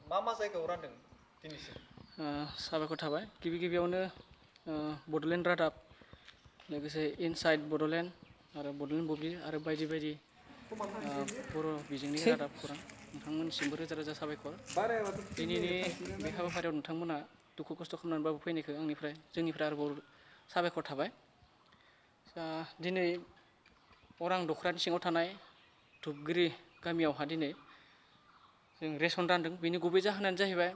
मा जायगायाव रानदों दिनैसिम? साबायखर थाबाय गिबियावनो बड'लेण्ड रादाब लोगोसे इनसाइड बड'लेण्ड आरो बड'लेण्ड बुब्लि आरो बायदि बर' बिजोंनि रादाब खौरां नोंथांमोननिसिमबो रोजा रोजा साबायखर। दिनैनि बे हाबाफारियाव नोंथांमोना दुखु खस्थ' खालामनानैबाबो फैनायखौ जोंनिफ्राय आरोबाव साबायखर थाबाय। दिनै अरां दखरानि सिङाव थानाय धुपगुरि गामियावहा दिनै जों रेसन रानदों। बेनि गुबै जाहोनानो जाहैबाय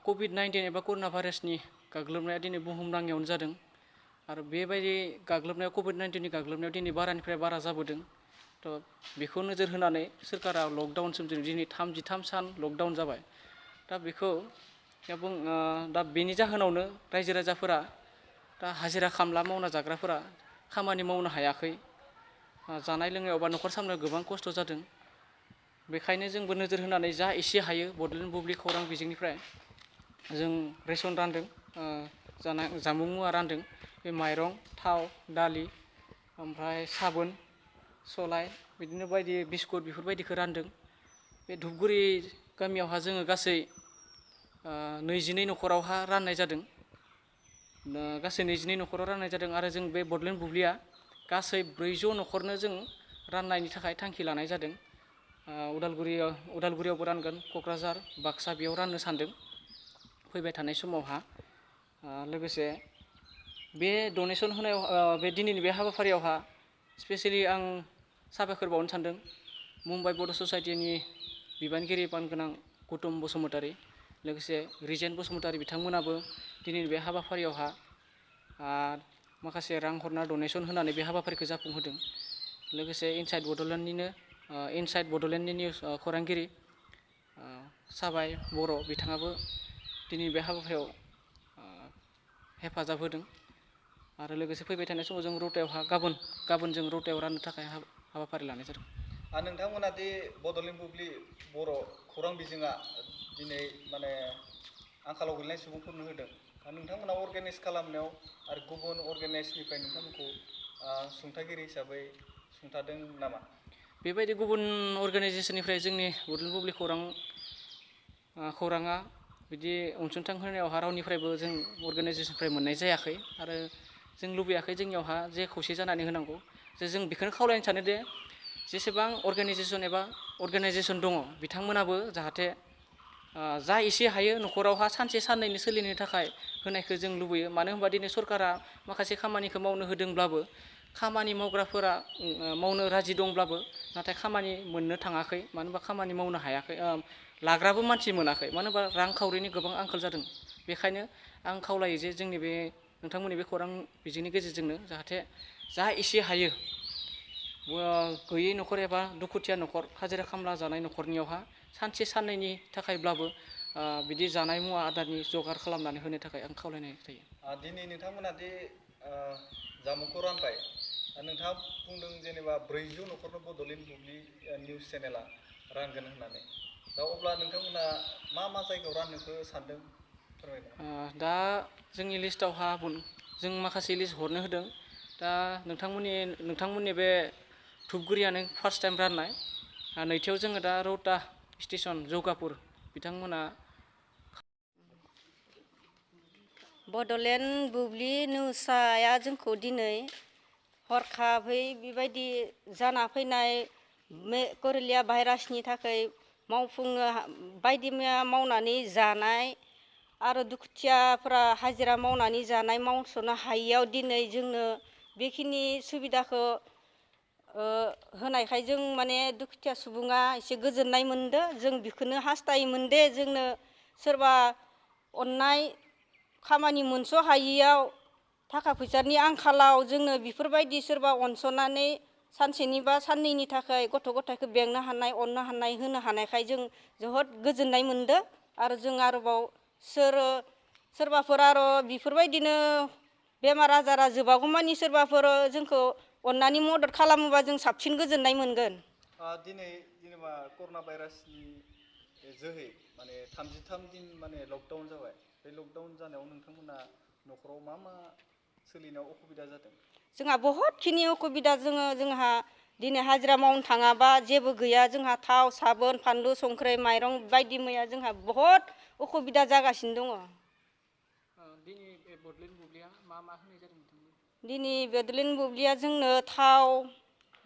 COVID-19 एबा कर'ना भाइरासनि गाग्लोबनाया दिनै बुहुमनाङैयावनो जादों आरो बेबायदि गाग्लोबनायाव COVID-19नि गाग्लोबनायाव दिनै बारानिफ्राय बारा जाबोदों। थ' बेखौ नोजोर होनानै सोरखारा लकडाउन सोमजिदों। दिनै 33 सान लकडाउन जाबाय। दा बेखौ दा बेनि जाहोनावनो रायजो राजाफोरा दा हाजिरा खामला मावना जाग्राफोरा खामानि मावनो हायाखै। जानाय लोंनायाव बा न'खर सामलायनायाव गोबां खस्थ' जादों। बेखायनो जोंबो नोजोर होनानै जा एसे हायो बड'लेण्ड बुब्लि खौरां बिजोंनिफ्राय जों रेसन रानदों। जामुं मुवा रानदों। बे माइरं, थाव, दालि, ओमफ्राय साबोन, सलाय बिदिनो बायदि बिस्कुट बेफोरबायदिखौ रानदों। बे धुपगुरि गामियावहा जोङो गासै 22 न'खरावहा राननाय जादों। गासै 22 न'खराव राननाय जादों आरो जों बे बड'लेण्ड बुब्लिया गासै 400 न'खरनो जों राननायनि थाखाय थांखि लानाय जादों। उदालगुरियावबो रानगोन, क'क्राझार, बाक्सा बेयाव राननो सानदों फैबाय थानाय समावहा। लोगोसे बे डनेसन होनायाव बे दिनैनि बे हाबाफारियावहा स्पेसियेलि आं साबायखर बावनो सानदों मुम्बाइ बड' ससाइटिनि बिबानगिरि मानगोनां गौतम बसुमतारी लोगोसे रिजेन बसुमतारी बिथांमोनाबो दिनैनि बे हाबाफारियावहा माखासे रां हरना डनेसन होनानै बे हाबाफारिखौ जाफुंहोदों। लोगोसे इनसाइड बड'लेण्डनि निउस खौरांगिरि साबाय बर' बिथाङाबो दिनै बे हाबाफारियाव हेफाजाब होदों आरो लोगोसे फैबाय थानाय समाव जों रौतायावहा गाबोन जों रौतायाव राननो थाखाय हाबाफारि लानाय जादों। नोंथांमोना दि बड'लेण्ड बुब्लि बर' खौरां बिजोङा दिनै माने आंखालाव गोलैनाय सुबुंफोरनो होदों। नोंथांमोना अर्गानाइज खालामनायाव आरो गुबुन अर्गानाइजनिफ्राय नोंथांमोनखौ सुंथागिरि हिसाबै सुंथादों नामा? बेबायदि गुबुन अर्गानाइजेसननिफ्राय जोंनि बड'लेण्ड बुब्लि खौराङा बिदि अनसुंथाइ होनायावहा रावनिफ्रायबो जों अर्गानाइजेसननिफ्राय मोननाय जायाखै आरो जों लुबैयाखै जोंनियावहा जे खौसे जानानै होनांगौ। जे जों बेखौनो खावलायनो सानो दे जेसेबां अर्गानाइजेसन दङ बिथांमोनाबो जाहाथे जा एसे हायो न'खरावहा सानसे साननैनो सोलिनो थाखाय होनायखौ जों लुबैयो। मानो होनबा दिनै सरकारा माखासे खामानिखौ मावनो होदोंब्लाबो खामानि मावग्राफोरा मावनो राजि दंब्लाबो नाथाय खामानि मोननो थाङाखै। मानो होनबा खामानि मावनो हायाखै, लाग्राबो मानसि मोनाखै। मानो होनबा रांखावरिनि गोबां आंखाल जादों। बेखायनो आं खावलायो जे जोंनि बे नोंथांमोननि बे खौरां बिजोंनि गेजेरजोंनो जाहाथे जा एसे हायो गैयै न'खर एबा दुखुथिया न'खर हाजिरा खामला जानाय न'खरनियावहा सानसे साननैनि थाखायब्लाबो बिदि जानाय मुवा आदारनि जगार खालामनानै होनो थाखाय आं खावलायनाय जायो। दिनै नोंथांमोना दि जामुंखौ रानबाय, नोंथाङा बुंदों जेनेबा 400 न'खरनो बड'लेण्ड बुब्लि निउस चेनेला रानगोन होननानै। दा अब्ला नोंथांमोना मा जायगायाव राननोखौ सानदों फोरमायनो? दा जोंनि लिस्टआवहा जों माखासे लिस्ट हरनो होदों। दा नोंथांमोननि बे धुपगुरियानो फार्स्ट टाइम राननाय। नैथियाव जोङो दा रौता स्टेसन जौगापुर बिथांमोना बड'लेण्ड बुब्लि निउसआ जोंखौ दिनै हरखाबै बेबायदि जाना फैनाय करेलिया भाइरासनि थाखाय मावफुंनो बायदि मैया मावनानै जानाय आरो दुखुथियाफोरा हाजिरा मावनानै जानाय मावस'नो हायियाव दिनै जोंनो बेखिनि सुबिदाखौ होनायखाय जों माने दुखुथिया सुबुङा एसे गोजोननाय मोनदों। जों बेखौनो हास्थायोमोन दे जोंनो सोरबा अननाय खामानि मोनस' हायियाव थाखा फैसानि आंखालाव जोंनो बेफोरबायदि सोरबा अनस'नानै सानसेनि बा साननैनि थाखाय गथ' गथायखौ बेंनो हानाय अननो हानाय होनो हानायखाय जों जोबोद गोजोननाय मोनदों। आरो जों आरोबाव सोरबाफोर आरो बेफोरबायदिनो बेमार आजारा जोबागौमानि सोरबाफोर जोंखौ अननानै मदद खालामोबा जों साबसिन गोजोननाय मोनगोन। दिनै जेनेबा कर'ना भाइरासनि जोहै माने 33 दिन माने लकडाउन जाबाय। बे लकडाउन जानायाव नोंथांमोना न'खराव मा सोलिनायाव असुबिदा जादों? जोंहा बहुतखिनि असुबिदा जोंहा दिनै हाजिरा मावनो थाङाबा जेबो गैया जोंहा थाव साबोन फानलु संख्रि माइरं बायदि मैया जोंहा बहुद उसुबिदा जागासिनो दङ। दिनै बे बड'लेण्ड बुब्लिया मा मा होनाय जादों नोंथांमोन? दिनै बड'लेण्ड बुब्लिया जोंनो थाव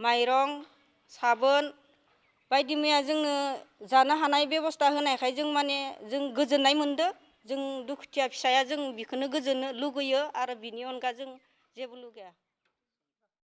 माइरं साबोन बायदि मैया जोंनो जानो हानाय बेबस्था होनायखाय जों माने जों गोजोननाय मोनदों। जों दुखुथिया फिसाया जों बेखौनो गोजोननो लुगैयो आरो बिनि अनगा जों जेबो लुगैया।